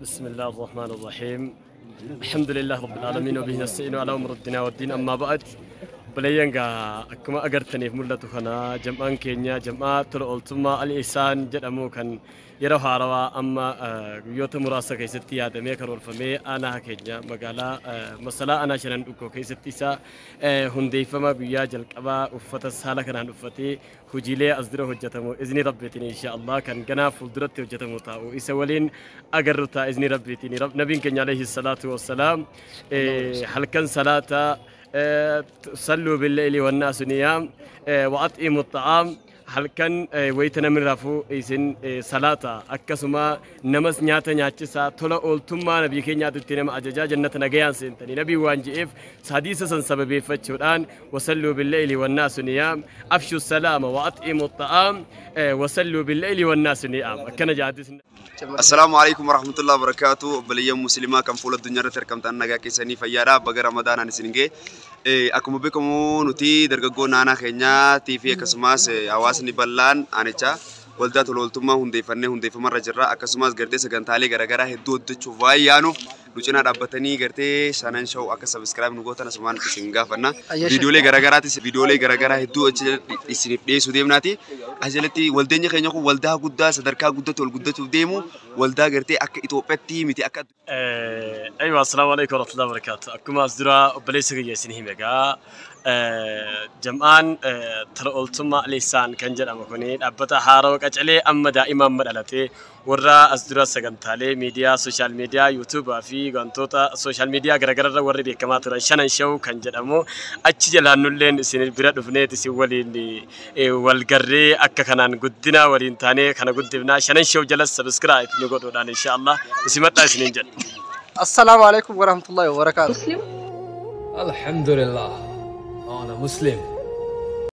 بسم الله الرحمن الرحيم، الحمد لله رب العالمين، وبه نستعين على أمور الدنيا والدين، أما بعد. Obboleeyyan gaa, akkuma agartaniif mul'atu kana jam'aan keenya jam'aa tola ooltummaa Al Ihsaan jedhamu kan yeroo haarawaa amma guyyoota muraasa keessatti yaadamee karoorfamee aanaa keenya magaalaa masalaa aanaa Shanan Dhukkoo keessatti isa hundeeffama guyyaa jalqabaa uffata haala kanaan uffatee hojiilee as dura hojjetamu izni rabbiitiin insha Allah kan ganaa fuulduratti hojjetamu ta'u isa waliin agarru ta'a izni rabbiitiin. Nabiin keenya alayhi salaatu wassalaam halkan salaataa, صلوا بالليل والناس نيام وأطعموا الطعام, halkan wayita namni rafuu isin salaata, akkasuma namas nyaata nyaachisaa, tola ooltummaa nabii keenyaatu nama ajajaa, jannata nagayaan seentanii nabii waan je'eef hadiisa san sababeeffachuudhaan وصلوا بالليل والناس نيام، أفشوا السلام وأطعموا الطعام، وصلوا بالليل والناس نيام, akkana jaadis. Assalaamu alaikum warahmatullahi wabarakatuh. Obboleeyyan musliimaa kan fuula addunyaa irratti argamtan, nagaa keessanii, fayyaadha? Baga Ramadaanaan isin ga'e. Akkuma beekamu nuti dargaggoo naannoo keenyaatii fi akkasumas hawaasni bal'aan aanichaa waldaa tola ooltummaa hundeeffannee hundeeffamarra jirra. Akkasumas gartee sagantaalee garaagaraa hedduu hojjechuuf waan yaanuuf nu cinaa dhaabbatanii gartee Shanan Show akka subscribe nu gootan asumaan isin gaafanna. Viidiyoolee garaagaraatis, viidiyoolee garaagaraa hedduu isiniif dhiyeessuu deemnaati. As jalatti waldeenya keenya kun waldaa guddaa sadarkaa guddatti ol guddachuuf deemu, waldaa gartee akka Itoophiyaatti miti akka أيوة، السلام عليكم ورحمة الله وبركاته. Akkuma as dura obboleessa kiyya isin hime egaa jam'aan tola ooltummaa Al Ihsaan kan jedhamu kuni dhaabbata haarawaa qacalee amma daa'ima amma dhalatee warra as dura sagantaalee miidiyaa social media yuutuubaa fi wantoota social media garaagaraa warri beekamaa turan Shanan Show kan jedhamu achi jalaan nulleen isin bira dhufneet isin waliin wal garree akka kanaan guddina waliin taanee kana guddifnaa. Shanan Show jala subscribe nu godhuudhaan insha Allah isin madhaa isiniin jedha. السلام عليكم ورحمة الله وبركاته. مسلم؟ الحمد لله، أنا مسلم.